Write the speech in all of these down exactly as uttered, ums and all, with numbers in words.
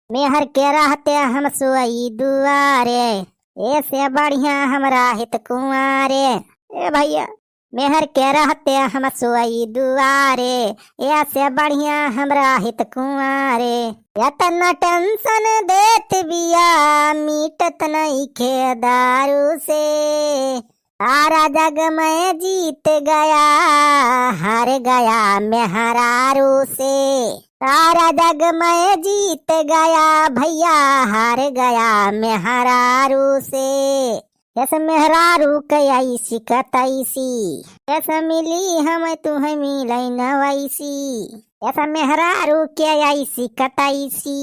मेहर के रहते हम सोई दुआरे, एसे बढ़िया हमरा हित कुंवारे। ए भइया, मेहर के रहते हम सोई दुआरे, एसे बढ़िया हमरा हित कुंवारे। एतना tension देत बिया, मिटत नइखे दारू से। सारा जग मैं जीत गया, हार गया मेहरारू से। सारा जग मैं जीत गया भइया, हार गया मेहरारू से। एस मेहरारू के ऐसी कतैसी, एस मिली हम तुहैं मिलै न वैसी। एस मेहरारू के ऐसी कतैसी।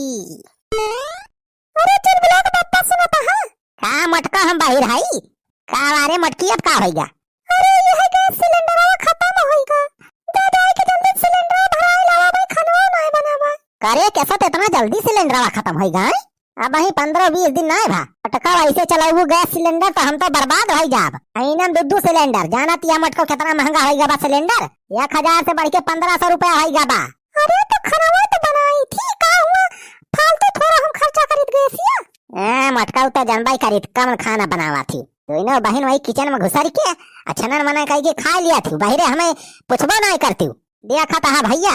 अरे चुलबुला के बप्पा सुनत हा? का मटका हम बाहिर हई? का वारे मटकी, अब का होइगा? अरे यह गैस सिलेंडरवा खतम होइगा। जा जाए के जल्दी सिलेंडरवा भराए लावा भाई, खनवा नाय बनावा। करे केसत एतना जल्दी सिलेंडरवा खतम होइगा, हैं? अबहीं पन्द्रह बीस दिन नाय भा। मटका वैसे चलाऊ गैस सिलेंडर त हम तो बर्बाद होइ जाब। अइनम दू दू सिलेंडर, जानत या मटको केतना महंगा होइगा बा सिलेंडर? एक हजार से बढ़ के पन्द्रह सौ रुपया होइगा बा। अरे तो खनवा तो बनाई थी, का हुआ? फालतू थोड़ा हम खर्चा करित गैसिया। ए, मटका उ त जनबै करित, कम खाना बनावा थी। दुइनो बहिन वही किचन में घुसर के आ छनन मनन कइ के खाइ लिया थी। बहिरे हमें पुछबो नाय करती। देखत हा भइया,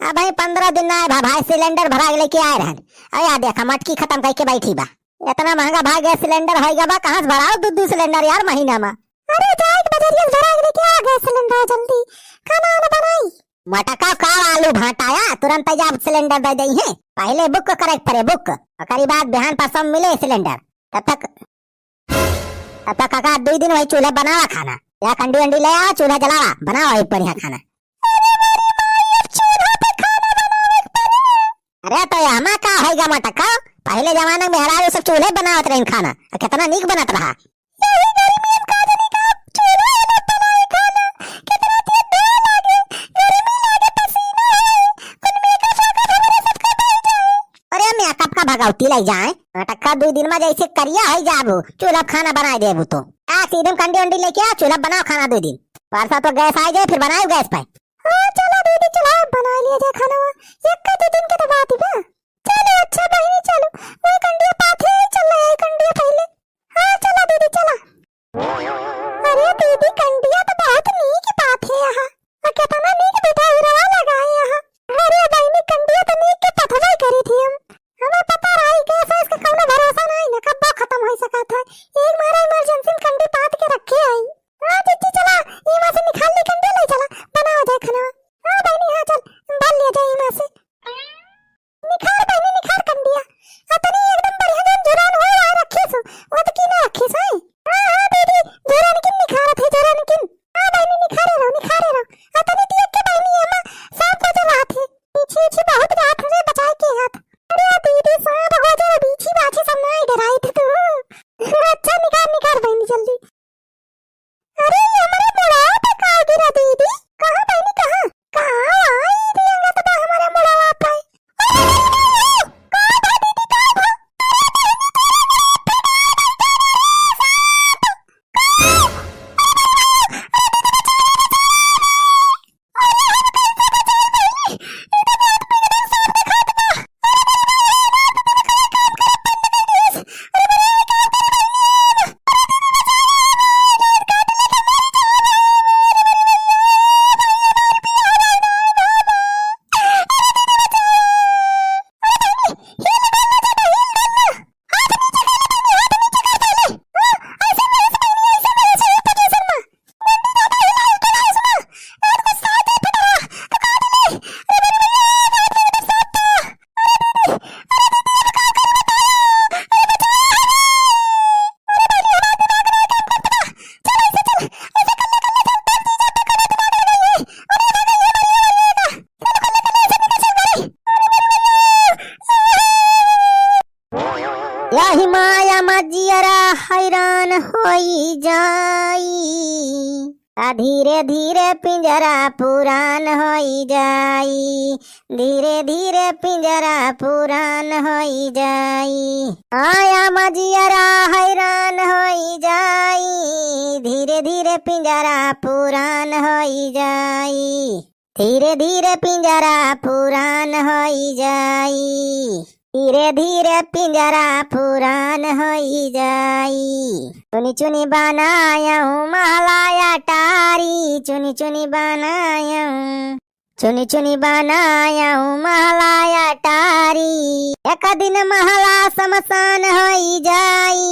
अबहीं पन्द्रह दिन नाय भा भाई, सिलेंडर भरा के लइके आए रहन। अरे आ देखा, मटकी खतम कइ के बैठी बा। एतना महंगा भाई गैस सिलेंडर होइगा बा, कहाँ से भराओ दू दू सिलेंडर यार महीना में? अरे जाए के बजरिया से भरा के लइके आ गैस सिलेंडर जल्दी, खाना वाना बनाई। मटका का आलू भाटाया, तुरंत जाब सिलेंडर दे दइहैं। पहिले बुक करे के परे, बुक। ओकरी बाद बिहान परसों मिले सिलेंडर। तब तक, तब तक काका दुइ दिन वही चूल्हा बनावा खाना। या कंडी वंडी ले आवा, चूल्हा जलावा, बनावा एक बढ़िया खाना। अरे मोरी माई, अब चूल्हा पे खाना बनावे के पड़ेला। अरे तो एमा का होइगा मटका? पहिले जमाना में मेहरारू सब चूल्हे बनावत रहिन खाना, आ केतना नीक बनत रहा। यही गर्मी में का जानी का चूल्हा में बनाई खाना, केतना तेज धुआं लागे, गर्मी लागे, पसीना आए, कुल मेकअप वेकअप हमरे सबका बह जाए। अरे मेकअप का भगौती लग जाए, मटका दुइ दिन में जैसे करिया होइ जाबू, चूल्हा खाना बनाइ देबू तो। आ सीधे में कंडी उंडी लेके आ, चूल्हा बनाओ खाना दुइ दिन। परसा तो गैस आइ जाए, फिर बनाओ गैस पे। हाँ चला दीदी, चला बनाइ लिया जाए खाना। एक का दो दिन के तो बात ही बा। चलो अच्छा बहिनी, चलो। वो कंडिया पाथे, चल रहा है कंडिया पहिले। हाँ चला दीदी, चला। अरे दीदी, कंडिया तो बहुत नीक पाथे यहाँ। और केतना नीक बिटौरवा लगाए यहाँ। अरे बहिनी, कंडिया तो नीक के पथबे करी थी हम। हमें पता रही गैस वैस के कौनो भरोसा नहीं ना, कब्बो खतम होइ सकत है। एक मारे इमरजेंसी में कंडी पाथ के रखे आई। हाँ जीजी चला, इमा से निकाल ली कंडिया, ले चला, बनावा जाए खाना। हाँ बहिनी, हाँ चल, बाल लिया जाए इमा से। निखार बहिनी, निखार कंडिया। अतनी एकदम बढ़िया जौन झुरान होए रहा रखिस, वो तो की ना रखिस है। हाँ, हाँ दीदी, झुरान किन निखारत है, झुरान किन। हाँ बहिनी, निखारे रहो, निखारे रहो। अतनी तियक के बहिनी अम्मा सांप को जो रात है। पीछे उछी बहुत रात है, बचाए के हाथ। अरे दीदी, सांप को जो बीछी बाछी सब ना डराई थे तू। अच्छा निखार, निखार बहिनी जल्दी। अरे, ये हमारे मुड़वा पे का गिरा दीदी? कहाँ बहिनी, कहाँ? कहाँ आई रे अंगत बा हमारे मुड़वा पे? अरे, अरे, अरे, अरे, का बा दीदी, का बा? अरे बहिनी, तोरे मुड़वा पे का गिरा रे सांप? का? अरे, अरे, अरे, अरे, दीदी, बचाओ, बचाओ। यही माया मा जियरा हैरान होई जाई, आ धीरे धीरे पिंजरा पुरान होई जाई, धीरे धीरे पिंजरा पुरान होई जाई। माया मा जियरा हैरान होई जाई, धीरे धीरे पिंजरा पुरान होई जाई। धीरे धीरे पिंजरा पुरान होई जाई। धीरे धीरे पिंजरा पुरान होई जाई। चुनी चुनी बनायहूँ महला अटारी, चुनी चुनी बनायहूँ, चुनी चुनी बनायहूँ महला अटारी। एक दिन महला शमशान होई जाई,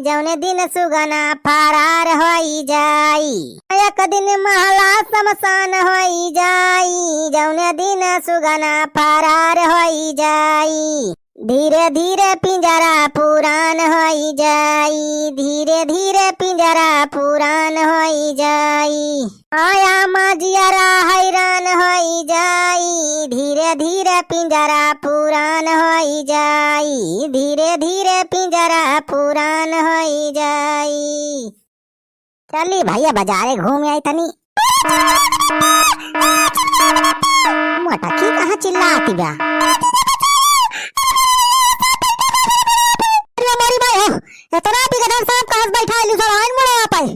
जौने दिन सुगना फरार होई जाई। एक दिन महला शमशान होई जाई, जौने दिन सुगना फरार होई जाई। धीरे धीरे पिंजरा पुरान होई जाई, धीरे धीरे पिंजरा पुरान होई जाई। आया मजियरा हैरान होई जाई, धीरे धीरे पिंजरा पुरान होई जाई, धीरे धीरे पिंजरा पुरान होई जाई। चली भैया, बाजारे घूम आई तनी। मोटकी कहाँ चिल्लाती बा? अरे मोरी माई हो, इतना बिगड़ल सांप कहाँ से बैठा है, लूसा लाइन मुड़े आप आई।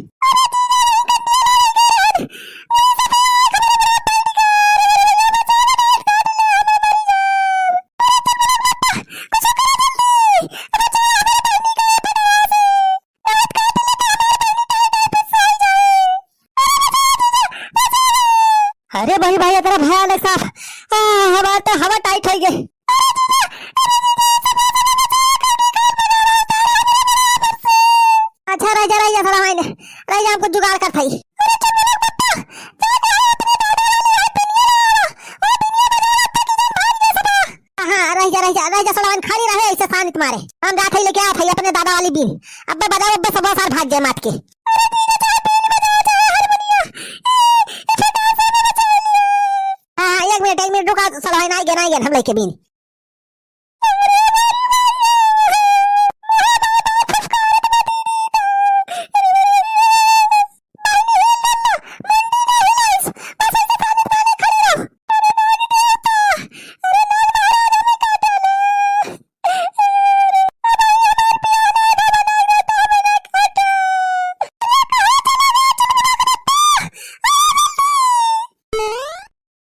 अरे भाई, भाई, इतना भयानक सांप। आ, हमार तो हवा टाइट हो गई। अच्छा, रह जा, रह जा, थोड़ा मायने। रह जा, हम कुछ जुगाड़ कर थाई। हाँ, रह जा, रह जा, रह जा, सड़वाइन खड़ी रहे, ऐसे सानित मारे। हम जात हई लेके आवत हई अपने दादा वाली बीन। अब्बे बजाओ, अब्बे सब सार भाग जाए मात के। हाँ, हाँ, एक मिनट, एक मिनट रुका, सड़वाइन आई गेन, आई गेन, हम लेके बीन।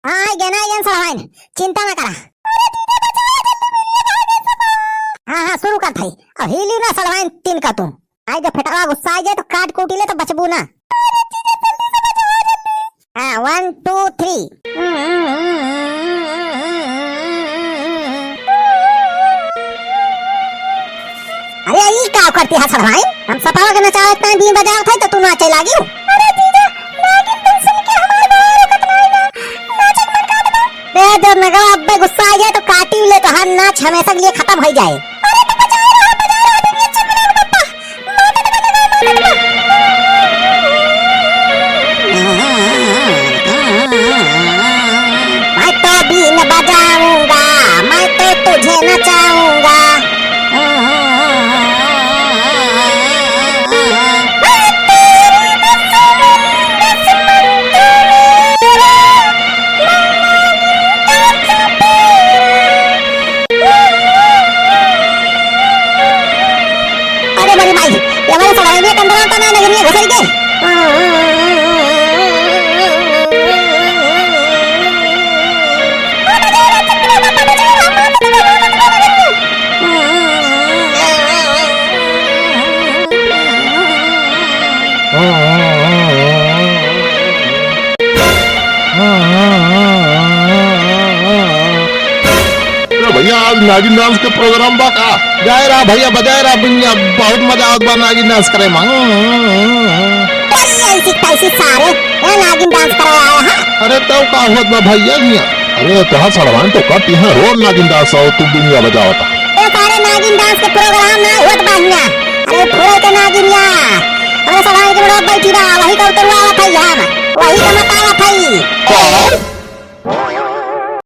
हाँ, आई गेन, आई गेन सड़वाइन, चिंता ना करा। हाँ, हाँ, शुरू कर थाई। अब हिली ना सड़वाइन तीन का तू। आई जब फेटवा गुस्सा आ जाए तो काट कूटी ले तो बचबू ना। हाँ, one, two, three। अरे, ई का करती है सड़वाइन? हम सपावा के नचावत ताई, बीन बजावत है, तो तू नाचे लागी हो? अरे जीजा, नागिन तो सुन के हमार बाहर कतना आएगा। नाचे के मन करत बा। बे, जब नगवा अब्बे गुस्सा आ जाए, तो काटी ले तोहार नाच हमेशा के लिए खत्म हो जाए। अरे, तो बजाओ रहा, बजाओ रहा, बीन अच्छा बना के बप्पा। मैं तो बीन बजाऊंगा, मैं तो तुझे नचाऊंगा। अरे बड़ी माई, ये हमारे सड़ाई में कंदरा तो ना नगरी में घुसर के। अरे भैया, आज नागिन डांस के प्रोग्राम बा का? जाए रहा भैया, बजाए रहा बिंदिया, बहुत मजा आवत बा नागिन डांस करे में। अरे ऐसी कैसी सारे, ए नागिन डांस करे आया है? अरे तो का होत बा भैया हियां? अरे तोहार सड़वाइन तो कट यहाँ रोड नागिन डांस आओ तू बिंदिया बजावता। ए सारे नागिन डांस के प्रोग्राम ना होत बा हियां। अरे फुरे के नागिनिया, अरे सड़वाइन के बड़ा बैठी बा, वही का उतरवा आवत है हम, वही का मतावत है। कौन?